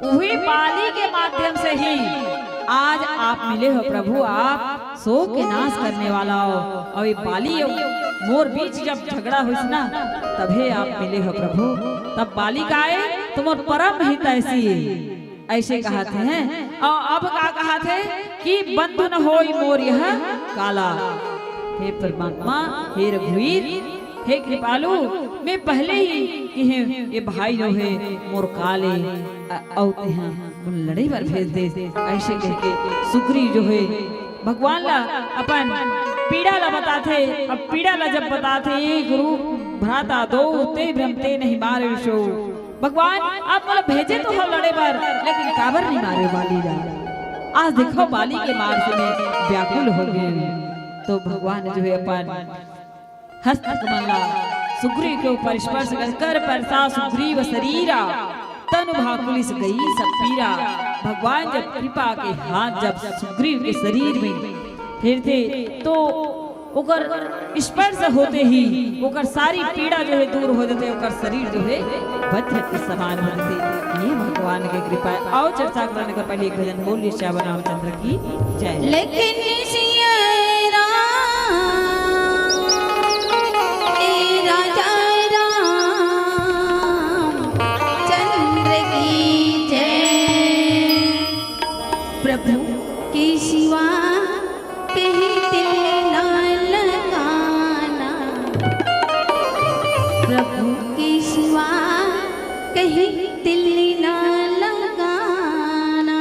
उही बाली के माध्यम से ही आज आप मिले हो प्रभु, आप शोक के नाश करने वाला हो। अउ ये बाली अउ मोर बीच जब झगड़ा होइस ना, तभे आप मिले हो प्रभु। तब बाली का आय तो मोर परम हितैषी हे, अइसे कहत हे। अउ अब का कहत हे कि बंधु न होई मोर यह काला। हे परमात्मा, हे रघुवीर, हे कृपालु, मैं पहले ही किहे ये भाई जो हे मोर काल हे, अ-, अउ तेहा मोला लड़े बर भेज दे, अइसे कहिके सुग्रीव जो हे भगवान ला अपन पीड़ा ला बताथे। अब पीड़ा ला जब बताथे, एक रूप भ्राता दो, ते भ्रम ते नहीं मारे सो। भगवान, आप मोला भेजे तो हो लड़े बर, लेकिन काबर नहीं मारे बाली ला? आज देखो, बाली के मार से मैं व्याकुल हो गे। तो भगवान जो हे अपन हस्त कमल ला सुग्रीव के ऊपर स्पर्श कर, कर परसा सुग्रीव सरीरा, तनु भाकुलिस गई सब पीरा। भगवान जब कृपा के हाथ जब सुग्रीव के शरीर में फेरथे, तो ओकर स्पर्श होते ही ओकर सारी पीड़ा जो हे दूर हो जाथे, ओकर शरीर जो हे वज्र के समान हो जाथे। ये भगवान के कृपा हे। अउ चर्चा करने के पहले एक भजन बोल लीजिए, श्याम रामचंद्र की जय। लेकिन सिया राम, ए राजा राम चंद्र की जय। प्रभु के सिवा कहीं दिल ना लगाना, प्रभु के सिवा कहीं दिल ना लगाना।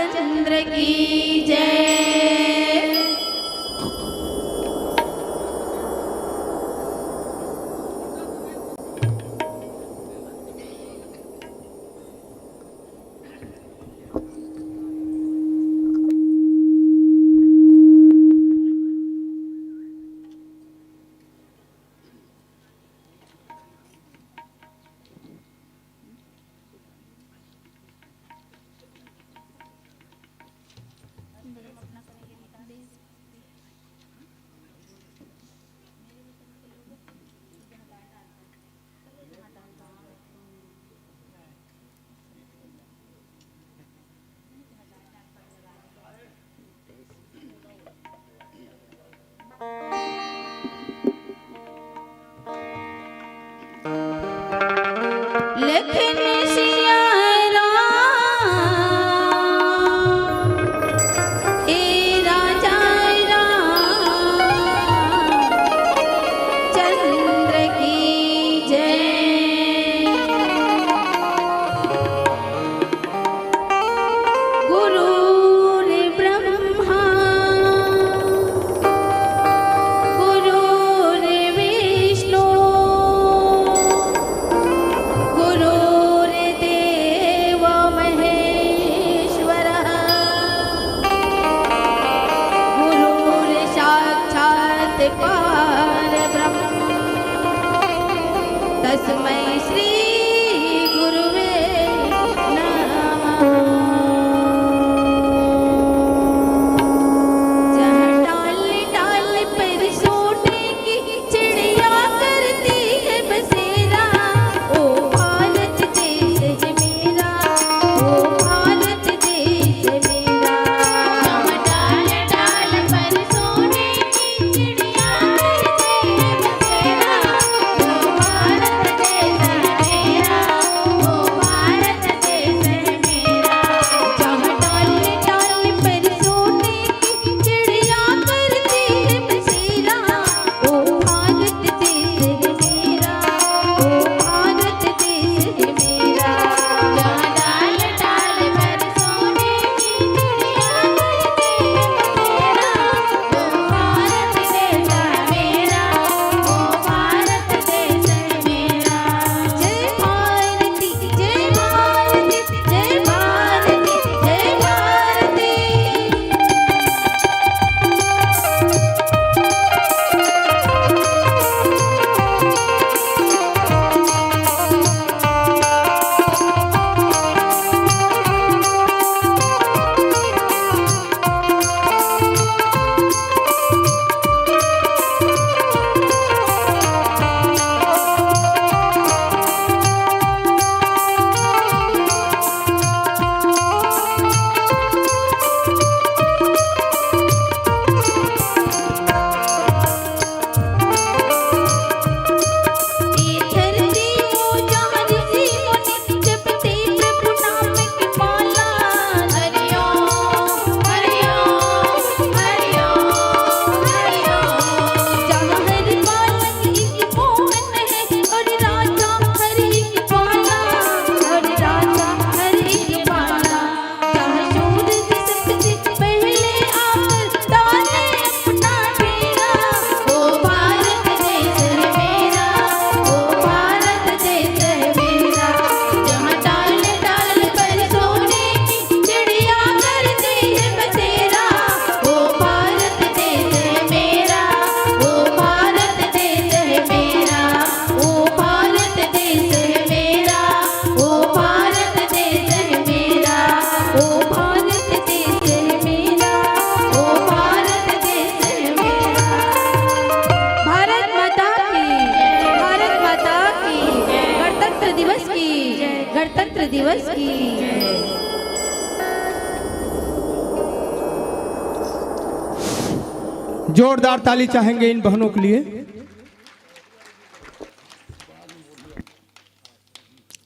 चंद्र की जय। लखन सिया राम, ए राजा राम, चंद्र की जय। गुरुर्ब्रह्मा गुरुर्विष्णु गुरुर्देव महेश्वरः। गुरुर्साक्षात् परब्रह्म तस्मै श्री गुरुवे नमः। जहाँ टाल टाल पर सोने की चिड़िया करती है बसेरा, ओ भारत देश है मेरा, ओ भारत देश है मेरा। जहाँ टाल टाल पर सोने की चिड़िया करती है बसेरा, ओ भारत देश है मेरा, ओ भारत देश है मेरा। जहाँ टाल टाल पर सोने की चिड़िया करती है बसेरा, ओ भारत देश है मेरा, ओ भारत देश है मेरा। जहाँ डाल डाल पर सोने की चिड़िया करती है बसेरा, ओ भारत देश है मेरा, ओ भारत देश है मेरा। जय भारती, जय भारती, जय भारती, जय भारती। भारत माता की, भारत माता की, गणतंत्र दिवस की, गणतंत्र दिवस की। जोरदार ताली चाहेंगे इन बहनों के लिए।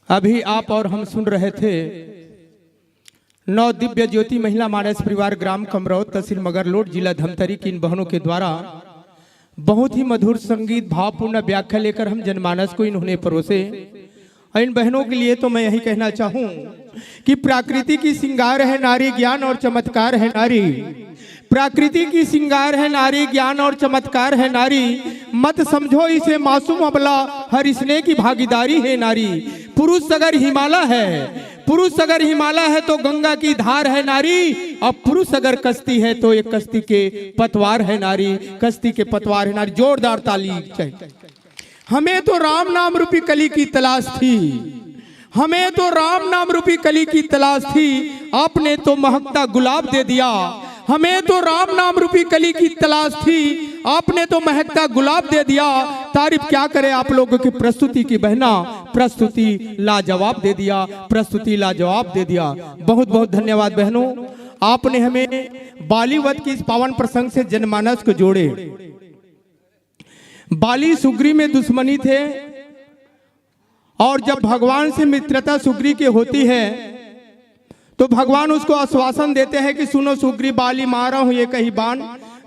अभी आप और हम सुन रहे थे नव दिव्य ज्योति महिला मानस परिवार, ग्राम कमरौद, तहसील मगरलोड, जिला धमतरी की इन बहनों के द्वारा बहुत ही मधुर संगीत, भावपूर्ण व्याख्या लेकर हम जनमानस को इन्होंने परोसे। और इन बहनों के लिए तो मैं यही कहना चाहूँ कि प्रकृति की श्रृंगार है नारी, ज्ञान और चमत्कार है नारी। प्रकृति की श्रृंगार है नारी, ज्ञान और चमत्कार है नारी। मत समझो इसे मासूम अबला, हर स्नेह की भागीदारी है नारी। पुरुष अगर हिमालय है, पुरुष अगर हिमालय है तो गंगा की धार है नारी, और पुरुष अगर कश्ती है तो एक कश्ती के पतवार है नारी, कश्ती के पतवार है नारी। जोरदार ताली चाहिए। हमें तो राम नाम रूपी कली की तलाश थी, हमें तो राम नाम रूपी कली की तलाश थी, आपने तो महकता गुलाब दे दिया। हमें तो राम नाम रूपी कली की तलाश थी, आपने तो महकता गुलाब दे दिया। तारीफ क्या करे आप लोगों की प्रस्तुति की बहना, प्रस्तुति लाजवाब दे दिया, प्रस्तुति लाजवाब दे दिया। बहुत बहुत धन्यवाद बहनों, आपने हमें बाली वध की इस पावन प्रसंग से जनमानस को जोड़े। बाली सुग्री में दुश्मनी थे और जब भगवान से मित्रता सुग्री की होती है तो भगवान उसको आश्वासन देते हैं कि सुनो सुग्री, बाली मारा हूं ये कही बाण,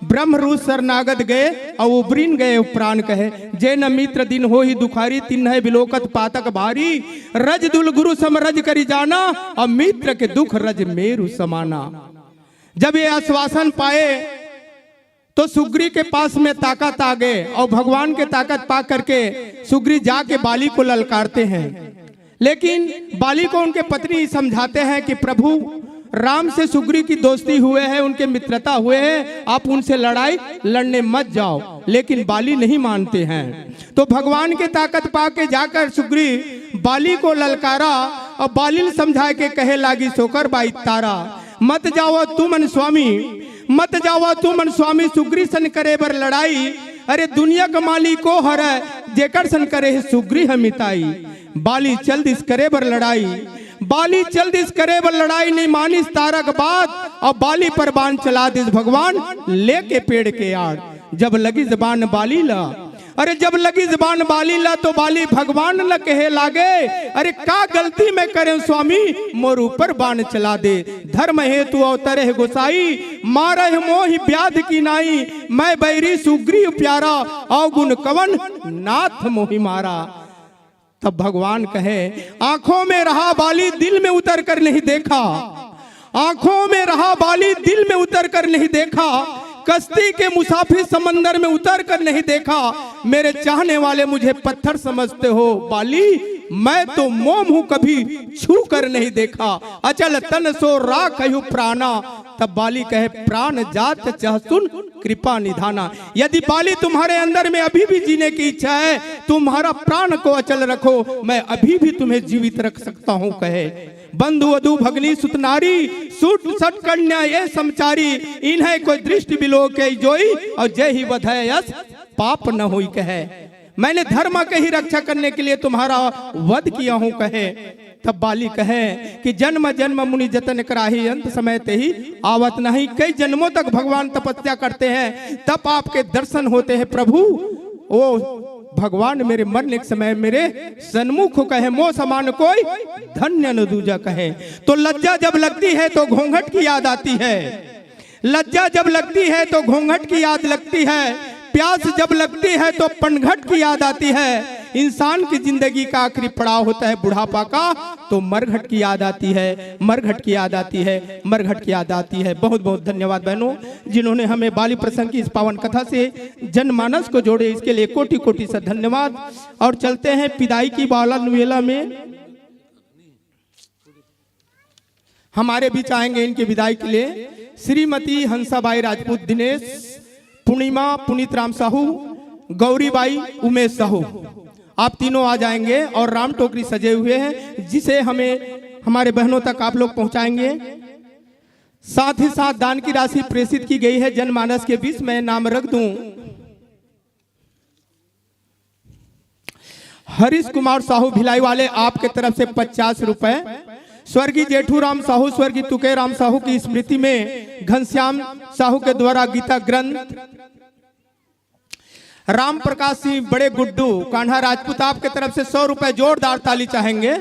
ब्रह्म रूस शरणागत गए और उबरिन गए प्राण कहे। जे न मित्र दिन हो ही दुखारी, तिन्ह बिलोकत पातक भारी। रज दुल गुरु सम रज करी जाना, और मित्र के दुख रज मेरु समाना। जब ये आश्वासन पाए तो सुग्री के पास में ताकत आ गए और भगवान के ताकत पा करके सुग्री जाके बाली को ललकारते हैं। लेकिन बाली को उनके पत्नी समझाते हैं कि प्रभु, राम से सुग्री की दोस्ती हुए है, उनके मित्रता हुए है, आप उनसे लड़ाई लड़ने मत जाओ। लेकिन बाली नहीं मानते हैं। तो भगवान के ताकत पा के जाकर सुग्री बाली को ललकारा और बाली समझा के कहे लागी सोकर बाई तारा, मत जावा तू मन स्वामी, मत जावा तू मन स्वामी सुग्री सन करे बर लड़ाई। अरे दुनिया का मालिक को हर है, जेकर सन करे है सुग्री है मिताई। बाली चल दिस करे बर लड़ाई, बाली चल दिस करे बर लड़ाई, नहीं मानिस तारा के बात, और बाली पर बाण चला दिस भगवान लेके पेड़ के आड़। जब लगी जबान बाली ला, अरे जब लगी जबान बाली ला तो बाली भगवान ल कहे लागे, अरे का गलती मैं करे स्वामी, मोर ऊपर बाण चला दे। धर्म हेतु अवतरे गोसाई, मारे मोहि व्याध की नाई, मैं बैरी सुग्रीव प्यारा, अवगुण कवन नाथ मोहि मारा। तब भगवान कहे, आंखों में रहा बाली, दिल में उतर कर नहीं देखा। आंखों में रहा बाली, दिल में उतर कर नहीं देखा। कश्ती के मुसाफिर समंदर में उतर कर नहीं देखा। मेरे चाहने वाले मुझे पत्थर समझते हो बाली, मैं तो मोम हूं, कभी छू कर नहीं देखा। अचल तन सो राखहु प्राणा। तब बाली कहे, प्राण जात चह सुन कृपा निधाना। यदि बाली तुम्हारे अंदर में अभी भी जीने की इच्छा है, तुम्हारा प्राण को अचल रखो, मैं अभी भी तुम्हें जीवित रख सकता हूं कहे। बंधु वधु भगनी सुत नारी, सूट सट कन्या ये समचारी, इन्हें कोई दृष्टि बिलो के जोई, और जय ही वधय यस पाप न होई कहे। मैंने धर्म के ही रक्षा करने के लिए तुम्हारा वध किया हूं कहे। तब बाली कहे कि जन्म जन्म मुनि जतन कराही, अंत समय ते ही आवत नहीं। कई जन्मों तक भगवान तपस्या करते हैं, तब आपके दर्शन होते हैं प्रभु। ओ भगवान, मेरे मरने के समय मेरे सन्मुख कहे, मो समान कोई धन्य न दूजा कहे। तो लज्जा जब लगती है तो घूंघट की याद आती है, लज्जा जब लगती है तो घूंघट की याद लगती है, प्यास जब लगती है तो पनघट की याद आती है। इंसान की जिंदगी का आखिरी पड़ाव होता है बुढ़ापा का, तो मरघट की याद आती है, मरघट की याद आती है, मरघट की याद आती है। बहुत बहुत धन्यवाद बहनों, जिन्होंने हमें बाली प्रसंग की इस पावन कथा से जनमानस को जोड़े, इसके लिए कोटि कोटि से धन्यवाद। और चलते हैं पिदाई की बाला नुवेला में। हमारे बीच आएंगे इनकी विदाई के लिए श्रीमती हंसाबाई राजपूत, दिनेश, पूर्णिमा, पुनीत राम साहू, गौरीबाई, उमेश साहू। आप तीनों आ जाएंगे और राम टोकरी सजे हुए हैं, जिसे हमें हमारे बहनों तक आप लोग पहुंचाएंगे। साथ ही साथ दान की राशि प्रेषित की गई है जनमानस के बीच, मैं नाम रख दूं। हरीश कुमार साहू भिलाई वाले, आपके तरफ से पचास रुपए। स्वर्गीय जेठू राम साहू, स्वर्गीय तुके राम साहू की स्मृति में घनश्याम साहू के द्वारा गीता ग्रंथ। राम प्रकाश सिंह बड़े गुड्डू कान्हा राजपूत, आपके तरफ से सौ रुपए, जोरदार ताली चाहेंगे।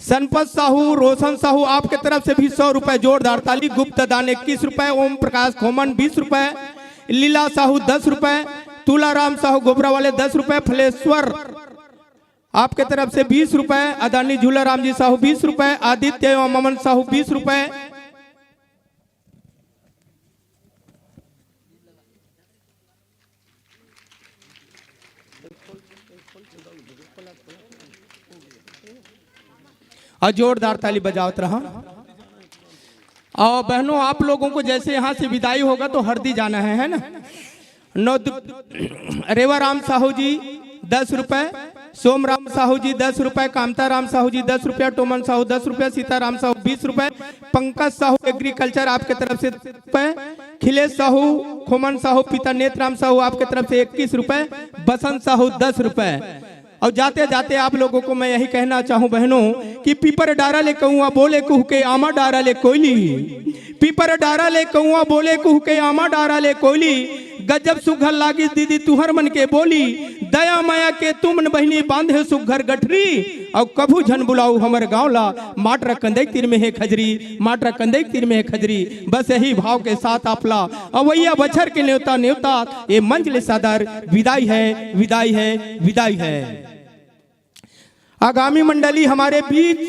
संपत साहू, रोशन साहू, आपके तरफ से भी सौ रुपए, जोरदार ताली। गुप्त दान इक्कीस रुपए, ओम प्रकाश खोमन बीस रुपए, लीला साहू दस रुपए, तुलाराम साहू गोबरा वाले दस रुपए, फलेश्वर आपके तरफ से बीस रुपए, आदरणीय झूला राम जी साहू बीस रुपए, आदित्य एवं अमन साहू बीस रुपए। और जोरदार ताली बजावत रहा। और बहनों, आप लोगों को जैसे यहाँ से विदाई होगा तो हरदी जाना है, है ना? नौ दु-, रेवा राम साहू जी दस रुपए, सोम राम साहू जी दस रुपए, कामता राम साहू जी दस रुपया, टोमन साहू दस रुपया, सीता राम साहू बीस रुपए, पंकज साहू एग्रीकल्चर आपके तरफ से रुपए, खिलेश साहू, खोमन साहू पिता नेत्र राम साहू आपके तरफ से इक्कीस रुपए, बसंत साहू दस रुपए। और जाते जाते आप लोगों को मैं यही कहना चाहूं बहनों, कि पीपर डारा ले कौआ बोले कुह के, आमा डारा ले कोयली। पीपर डारा ले कौआ बोले कुह के, आमा डारा ले कोयली। गजब सुघर लागिस दीदी तुहर मन के बोली। दया माया के तुमन बहिनी बांधे सुघर गठरी। और कभू झन बुलाऊ हमर गांव ला, माटरा कंदई तीर में हे खजरी, माटरा कंदई तीर में हे खजरी। बस यही भाव के साथ आपला अवैया बछर के नेवता नेवता ये मंच ले सादर विदाई है, विदाई है, विदाई है। आगामी मंडली हमारे बीच